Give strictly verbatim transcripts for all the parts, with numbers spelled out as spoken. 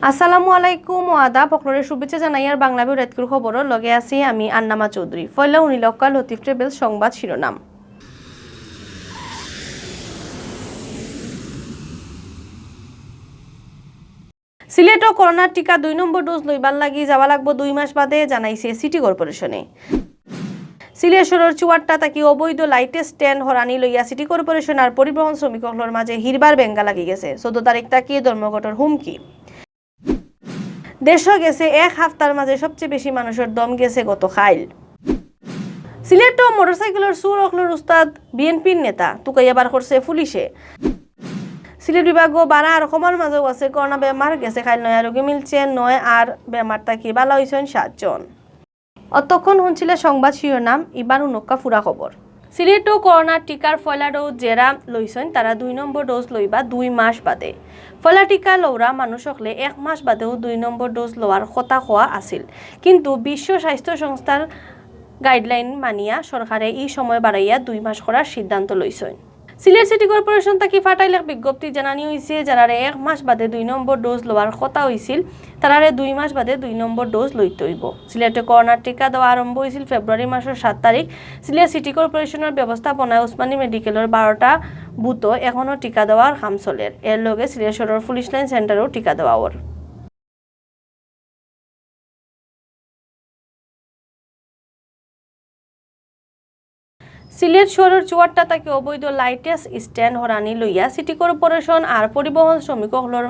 আসসালামু আলাইকুম ও আদাব, হকলরে শুভেচ্ছা জানাইয়ার বাংলা ভিউ রাইতকুর খবরর লগে আছি আমি আন্নামা চৌধুরী। পয়লা হুনিলাউক্কা লতিফ ট্রাভেলস সংবাদ শিরোনাম। সিলেটো করোনার টিকা দুই নম্বর ডোজ লইবার লাগি যাওয়া লাগবো দুই মাস বাদে, জানাইছে সিটি কর্পোরেশনে। সিলেট শহরর চুয়াট্টা থাকি অবৈধ লাইটের স্ট্যান্ড হরানি লইয়া সিটি কর্পোরেশন আর পরিবহন শ্রমিক অকলর মাঝে হিরবার বেঙ্গা লাগি গেছে। চৌদ্দ তারিখ থাকি ধর্মঘটর হুমকি। দেশো গেছে এক হাফতার মাঝে সবচেয়ে বেশি মানুষর দম গেছে গত খাইল। সিলেটো মোটরসাইকেলর চুর অকলর উস্তাদ বিএনপির নেতা, তুকাইয়া বার করছে পুলিশে। সিলেট বিভাগো বারা আর কমার মাঝেও আছে করোনা বেমার, গেছে খাইল নয়া রোগী মিলছে নয় আর বেমার থাকি বালা অইছইন সাতজন। অতক্ষণ হুনছিলে সংবাদ শিরোনাম, ইবার হুনউক্কা পুরা খবর। সিলেটো করোনার টিকার পয়লা ডোজ যেরা লইছইন, তারা দুই নম্বর ডোজ লইবা দুই মাস বাদে। পয়লা টিকা লওরা মানুষ অকলে এক মাস বাদেও দুই নম্বর ডোজ লওয়ার কথা কওয়া আছিল, কিন্তু বিশ্ব স্বাস্থ্য সংস্থার গাইডলাইন মানিয়া সরকারে ই সময় বাড়াইয়া দুই মাস করার সিদ্ধান্ত লইছইন। সিলেট সিটি কর্পোরেশন থাকি ফাটাইল এক বিজ্ঞপ্তি জানানি অইছে, যারারে এক মাস বাদে দুই নম্বর ডোজ লওয়ার কথা অইছিল, তারারে দুই মাস বাদে দুই নম্বর ডোজ লইতে অইবো। সিলেটে করোনার টিকা দেওয়া আরম্ভ অইছিল ফেব্রুয়ারি মাসর সাত তারিখ। সিলেট সিটি কর্পোরেশনর ব্যবস্থাপনায় উসমানী মেডিকেলর বারোটা বুথো এখনো টিকা দেওয়ার কাম চলের। এর লগে সিলেট শহরর পুলিশ লাইন সেন্টারেও টিকা দেওয়া অর। সিলেট শহরর চুয়াট্টা থাকি অবৈধ লাইটের স্ট্যান্ড হরানি লইয়া সিটি কর্পোরেশন আর পরিবহন শ্রমিক অকলর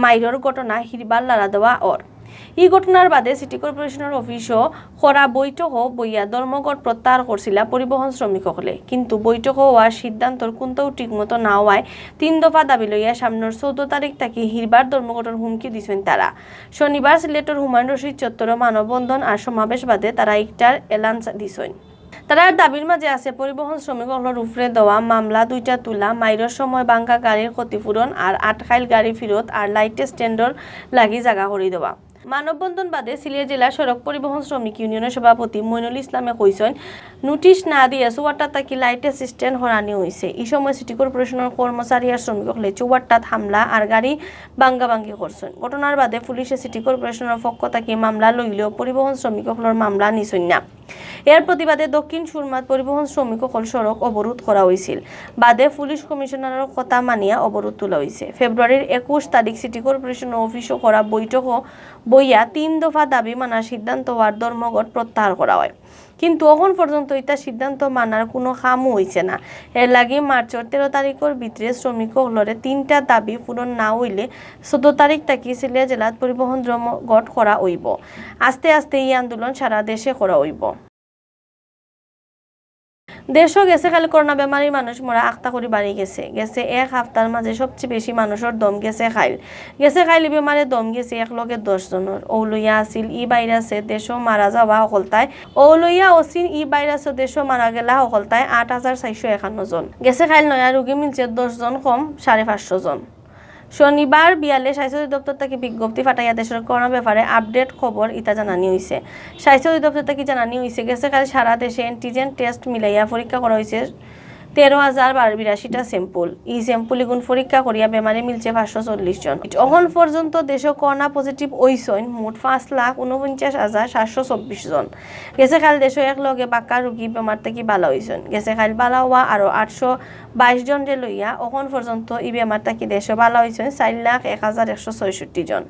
মাইরর ঘটনা হিরবার লারা দেওয়া অর। ই ঘটনার বাদে সিটি কর্পোরেশনর অফিসো করা বৈঠকো বইয়া ধর্মঘট প্রত্যাহার করছিলা পরিবহন শ্রমিক অকলে, কিন্তু বৈঠকো অওয়া সিদ্ধান্তর কুন্তাউ ঠিকমতো না অওয়ায় তিন দফা দাবি লইয়া সামনর চৌদ্দ তারিখ থাকি হিরবার ধর্মঘটর হুমকি দিছইন তারা। শনিবার সিলেটর হুমায়ুন রশিদ চত্বরো মানববন্ধন আর সমাবেশ বাদে তারা ইকটার এলান দিছইন। তারার দাবির মাঝে আছে পরিবহন শ্রমিক অকলর উপরে দেওয়া মামলা দুইটা তুলা, মাইরর সময় ভাঙ্গা গাড়ির ক্ষতিপূরণ আর আটকাইল গাড়ি ফিরত আর লাইটের স্ট্যান্ডর লাগি জাগা করি দেওয়া। মানববন্ধন বাদে সিলেট জেলা সড়ক পরিবহন শ্রমিক ইউনিয়নর সভাপতি মইনুল ইসলামে কইছইন, নোটিশ না দিয়া চুয়াট্টা থাকি লাইটের স্ট্যান্ড হরানি অইছে। ই সময় সিটি কর্পোরেশনর কর্মচারী আর শ্রমিক অকলে চুয়াট্টাত হামলা আর গাড়ি ভাঙ্গাভাঙ্গি করছইন। ঘটনার বাদে পুলিশে সিটি কর্পোরেশনর পক্ষ থাকি মামলা লইলেও পরিবহন শ্রমিক অকলর মামলা নিছইন না। এর প্রতিবাদে দক্ষিণ সুরমাত পরিবহন শ্রমিক অকল সড়ক অবরোধ করা অইছিল। বাদে পুলিশ কমিশনারর কথা মানিয়া অবরোধ তুলা অইছে। ফেব্রুয়ারির একুশ তারিখ সিটি কর্পোরেশন অফিসো করা বৈঠকো বইয়া তিন দফা দাবি মানার সিদ্ধান্ত অওয়ার ধর্মঘট প্রত্যাহার করা অয়, কিন্তু অখন পর্যন্ত ইতা সিদ্ধান্ত মানার কুনু কামও অইছে না। এর লাগি মার্চর তেরো তারিখর ভিতরে শ্রমিক অকলরে তিনটা দাবি পূরণ না অইলে চৌদ্দ তারিখ থাকি সিলেট জেলাত পরিবহন ধর্মঘট করা অইবো। আস্তে আস্তে ই আন্দোলন সারা দেশে করা অইবো। দেশো গেছে খালি করোনা বেমারি মানুষ মরা আখতা করি বাড়ি গেছে। গেছে এক হাফতার মাঝে সবচেয়ে বেশি মানুষর দম গেছে খাইল। গেছে খাইল ই বেমারে দম গেছে এক লগে দশ জনর। অউ লইয়া আছিল ই ভাইরাসে দেশো মারা যাওয়া অকলতায়, অউ লইয়া অচিন ই ভাইরাসে দেশো মারা গেলা অকলতায় আট হাজার চাইরশো একান্ন জন। গেছে খাইল নয়া রুগী মিলছে দশ জন কম সাড়ে পাঁচশো জন। শনিবার বিয়ালে স্বাস্থ্য অধিদপ্তর থাকি বিজ্ঞপ্তি ফাটাইয়া দেশর করোনা বেপারে আপডেট খবর ইতা জানানি অইছে। স্বাস্থ্য অধিদপ্তর থাকি জানানি অইছে, গেছে খাইল সারা দেশে অ্যান্টিজেন টেস্ট মিলাইয়া পরীক্ষা করা অইছে তেরো হাজার বিরাশিটা স্যাম্পল। ই স্যাম্পল ইগুন পরীক্ষা করিয়া বেমারি মিলছে পাঁচশো চল্লিশ জন। অখন পর্যন্ত দেশো করোনা পজিটিভ অইছইন মোট পাঁচ লাখ ঊনপঞ্চাশ হাজার সাতশো চব্বিশ জন। গেছে খাইল দেশো এক লগে বাক্কা রুগী বেমার থাকি বালা অইছইন। গেছে খাইল বালা অওয়া আরো আটশো বাইশ জনরে লইয়া অখন পর্যন্ত ই বেমার থাকি দেশো বালা অইছইন চাইর লাখ এক হাজার একশো ছয়ষট্টি জন।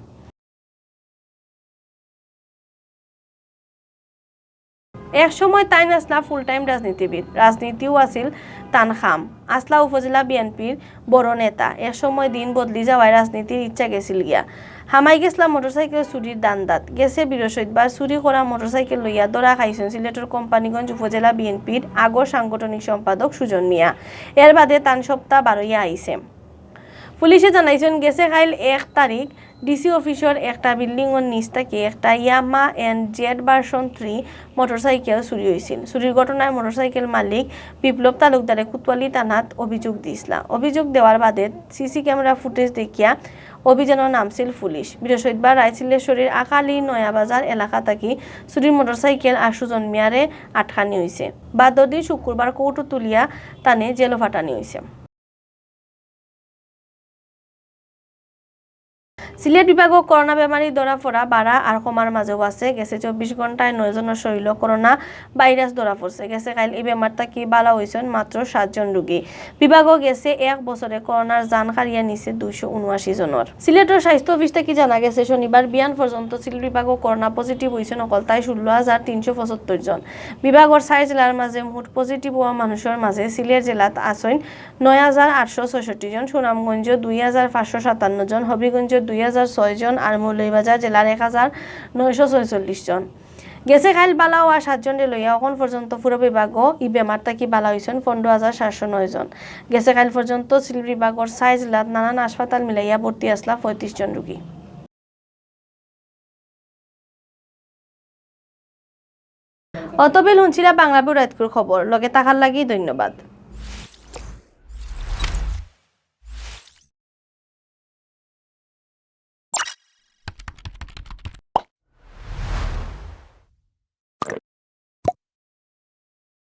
এক সময় তাইন আছলা ফুল টাইম রাজনীতিবিদ, রাজনীতিও আছিল তান কাম। আছলা উপজেলা বিএনপির বড় নেতা। এক সময় দিন বদলি যাওয়ায় রাজনীতির ইচ্ছা গেছিল গিয়া। হামাই গেছলা মোটরসাইকেল চুরির ধান্দাত। গেছে বৃহস্পতিবার চুরি করা মোটরসাইকেল লইয়া ধরা খাইছইন সিলেটর কোম্পানীগঞ্জ উপজেলা বিএনপির আগর সাংগঠনিক সম্পাদক সুজন মিয়া। এর বাদে তান সপ্তাহ বারইয়া আইছে। পুলিশে জানাইছইন, গেছে খাইল এক তারিখ ডিসি অফিসর একটা বিল্ডিংর নিচ থাকি একটা Yamaha N Z version three motorcycle চুরি অইছিল। চুরির ঘটনায় মোটরসাইকেল মালিক বিপ্লব তালুকদারে কোতোয়ালি থানাত অভিযোগ দিছলা। অভিযোগ দেওয়ার বাদে সিসি ক্যামেরা ফুটেজ দেখিয়া অভিযানো নামছিল পুলিশ। বৃহস্পতিবার রাইত সিলেশ্বরীর আকালি নয়াবাজার এলাকা থাকি চুরির মোটরসাইকেল আর সুজন মিয়ারে আটকানি অইছে। বাদর দিন শুক্রবার কোর্টো তুলিয়া তানে জেলো ফাটানি অইছে। সিলেট বিভাগো করোনা বেমারি ধরা পড়া বাড়া আর কমার মাঝেও আছে। গেছে চব্বিশ ঘন্টায় নয় জনর শরীরো করোনা ভাইরাস ধরা পড়ছে। গেছে কাইল ই বেমার থাকি বালা অইছইন মাত্র সাতজন রুগী। বিভাগো গেছে এক বছরে করোনার জান কাড়িয়া নিছে দুইশো উনআশি জনর। সিলেটর স্বাস্থ্য অফিস থাকি জানা গেছে, শনিবার বিয়ান পর্যন্ত সিলেট বিভাগো করোনা পজিটিভ অইছইন অকলতায় ষোলো হাজার তিনশো পঁচাত্তর জন। বিভাগর ছয় জেলার মাঝে মোট পজিটিভ অওয়া মানুষর মাঝে সিলেট জেলাত আছইন নয় হাজার আটশো ছয়ষট্টি জন, সুনামগঞ্জো দুই হাজার পাঁচশো সাতান্ন জন, হবিগঞ্জো দুই হাজার ছয় জন আর মৌলভীবাজার জেলার এক হাজার নয়শো ছয়চল্লিশ জন। গেছে কাইল বালা অওয়া সাতজনরে লইয়া অখন পর্যন্ত পুরো বিভাগো ই বেমার থাকি বালা অইছইন পনেরো হাজার সাতশো নয় জন। গেছে কাইল পর্যন্ত সিলেট বিভাগর ছয় জেলাত নানান হাসপাতাল মিলাইয়া ভর্তি আছলা পঁয়ত্রিশ জন রুগী। অতবেল হুনছিলা বাংলা বিউরো আইতকুর খবর। লগে থাকার লাগি ধন্যবাদ।